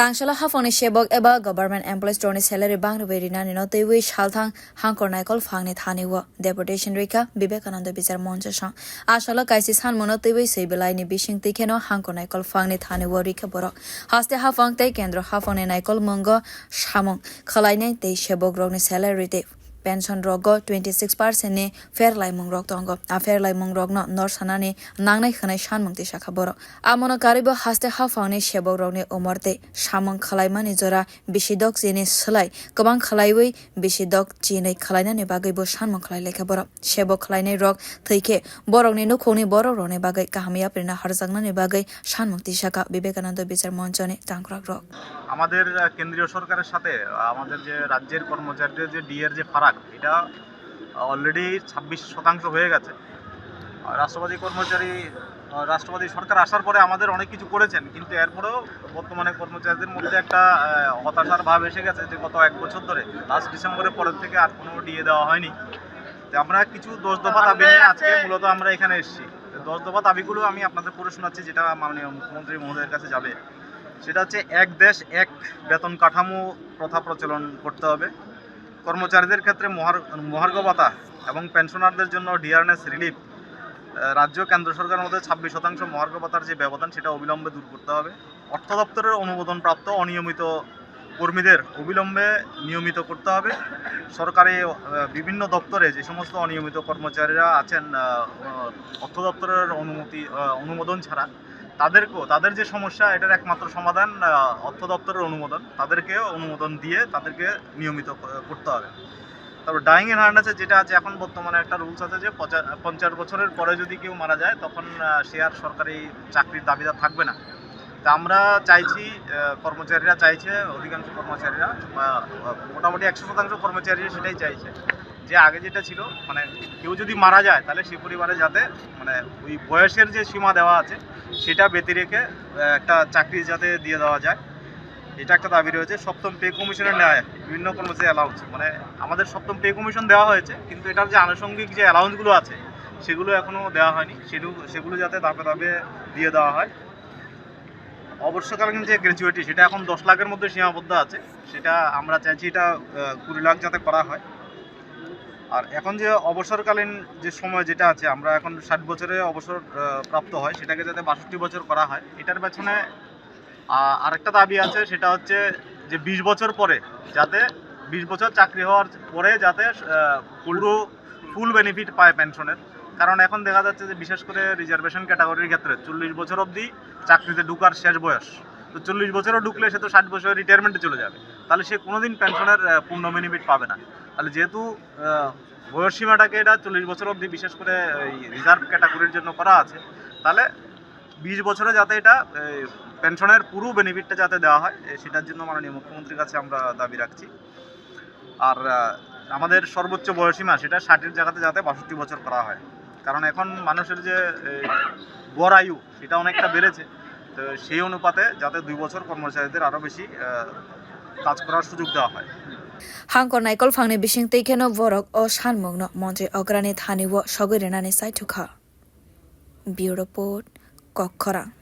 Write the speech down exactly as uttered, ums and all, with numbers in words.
Tangsala haphangni sebok eba government employees rokni salary bang rwui rinani no twiwi salthang hangkor naikol phangni thani o deputation rikha Vivekananda Bichar Moncho song. Asalo kaisi sanmano twiwi swi belaini bising twikheno hangkor naikol phangni thani o rikha borok. Haste haphang tei kendro haphangni naikol mungo samung khwlainai tei sebok rokni salary tei pension rogo twenty six percent ni pherlaimung rok tongo. A pherlaimung rokno nor sanani nangnai hwnwi sanmung tisa kha borok. Amono karwibo haste haphangni sebok rokni umor tei samung khwlaimani jora bisi dok chini swlai kwbang khwlaiwi bisi dok chinwi khwlainani bagwi bo sanmung khwlai laikha borok. Sebok khwlainai rok thwikhe borokni nukhungni borok rokni bagwi kaham yaprino harjaknani bagwi sanmung tisa kha Vivekananda Bichar Monchoni tangkrak rok. আমাদের আহ, কেন্দ্রীয় সরকারের সাথে আহ, আমাদের যে রাজ্যের কর্মচারীদের যে ডিএর যে ফারাক, এটা অলরেডি ছাব্বিশ শতাংশ হয়ে গেছে। আর রাষ্ট্রপতি কর্মচারী আহ, রাষ্ট্রপতি সরকার আসার পরে আমাদের অনেক কিছু করেছেন, কিন্তু এরপরেও বর্তমানে কর্মচারীদের মধ্যে একটা আহ, হতাশার ভাব এসে গেছে যে গত এক বছর ধরে, লাস্ট ডিসেম্বরের পরের থেকে আর কোনো ডিএ দেওয়া হয়নি। তো আমরা কিছু দশ দফা দাবি নিয়ে আজকে মূলত আমরা এখানে এসেছি। তো দশ দফা দাবিগুলো আমি আপনাদের পড়ে শোনাচ্ছি, যেটা মাননীয় মুখ্যমন্ত্রী মহোদয়ের কাছে যাবে। সেটা হচ্ছে এক দেশ এক বেতন কাঠামো প্রথা প্রচলন করতে হবে। কর্মচারীদের ক্ষেত্রে মহার-, মহার্ঘ ভাতা এবং পেনশনারদের জন্য ডিআরএনএস রিলিফ, আহ, রাজ্য কেন্দ্র সরকারের মধ্যে ছাব্বিশ শতাংশ মহার্ঘ ভাতার যে ব্যবধান, সেটা অবিলম্বে দূর করতে হবে। অর্থ দপ্তরের অনুমোদনপ্রাপ্ত অনিয়মিত কর্মীদের অবিলম্বে নিয়মিত করতে হবে। সরকারি আহ, বিভিন্ন দপ্তরে যে সমস্ত অনিয়মিত কর্মচারীরা আছেন, আহ, আহ, অর্থ দপ্তরের অনুমতি আহ, অনুমোদন ছাড়া তাদেরকেও, তাদের যে সমস্যা, এটার একমাত্র সমাধান আহ, অর্থ দপ্তরের অনুমোদন। তাদেরকে অনুমোদন দিয়ে তাদেরকে নিয়মিত ক- করতে হবে। তারপর ডাইং ইন হার্নেসে যেটা আছে, এখন বর্তমানে একটা রুলস আছে যে পঁচা- পঞ্চাশ বছরের পরে যদি কেউ মারা যায়, তখন আহ, সে আর সরকারি চাকরির দাবিদার থাকবে না। তা আমরা চাইছি, আহ, কর্মচারীরা চাইছে, অধিকাংশ কর্মচারীরা বা আহ, মোটামুটি একশো শতাংশ কর্মচারী সেটাই চাইছে যে আগে যেটা ছিল, মানে, কেউ যদি মারা যায়, তাহলে সেই পরিবারে যাতে, মানে, ওই বয়সের যে সীমা দেওয়া আছে, সেটা ব্যতি রেখে আহ, একটা চাকরি যাতে দিয়ে দেওয়া যায়, এটা একটা দাবি রয়েছে। সপ্তম পে কমিশনের ন্যায় বিভিন্ন কর্মচারী অ্যালাউন্স, মানে, আমাদের সপ্তম পে কমিশন দেওয়া হয়েছে, কিন্তু এটার যে আনুষঙ্গিক যে অ্যালাউন্সগুলো আছে, সেগুলো এখনো দেওয়া হয়নি। সেগুলো সেগুলো যাতে ধাপে ধাপে দিয়ে দেওয়া হয়। অবসরকালীন যে গ্র্যাচুইটি, সেটা এখন দশ লাখের মধ্যে সীমাবদ্ধ আছে। সেটা আমরা চাইছি এটা আহ, কুড়ি লাখ যাতে করা হয়। আর এখন যে অবসরকালীন যে সময় যেটা আছে, আমরা এখন ষাট বছরে অবসর আহ, প্রাপ্ত হয়, সেটাকে যাতে বাষট্টি বছর করা হয়। এটার পেছনে আহ, আরেকটা দাবি আছে, সেটা হচ্ছে যে বিশ বছর পরে যাতে, বিশ বছর চাকরি হওয়ার পরে যাতে আহ, পুরো ফুল বেনিফিট পায় পেনশনের। কারণ এখন দেখা যাচ্ছে যে বিশেষ করে রিজার্ভেশন ক্যাটাগরির ক্ষেত্রে চল্লিশ বছর অবধি চাকরিতে ঢুকার শেষ বয়স। তো চল্লিশ বছরও ঢুকলে সে তো ষাট বছর রিটায়ারমেন্টে চলে যাবে, তাহলে সে কোনোদিন পেনশনের আহ, পূর্ণ বেনিফিট পাবে না। তাহলে যেহেতু আহ, বয়স সীমাটাকে এটা চল্লিশ বছর অবধি বিশেষ করে এই রিজার্ভ ক্যাটাগরির জন্য করা আছে, তাহলে বিশ বছরে যাতে এটা এই, পেনশনের পুরো বেনিফিটটা যাতে দেওয়া হয়, এ, সেটার জন্য মাননীয় মুখ্যমন্ত্রীর কাছে আমরা দাবি রাখছি। আর আহ, আমাদের সর্বোচ্চ বয়সীমা সেটা ষাটের জায়গাতে যাতে বাষট্টি বছর করা হয়, কারণ এখন মানুষের যে এই, গড় আয়ু, সেটা অনেকটা বেড়েছে। তো সেই অনুপাতে যাতে দুই বছর কর্মচারীদের আরও বেশি আহ, কাজ করার সুযোগ দেওয়া হয়। Hangkor naikol phangni bising tei kheno borok o sanmungno montri okrani thani o sogwi rwnani sai thukha. Bureau Report, Kokkhorang.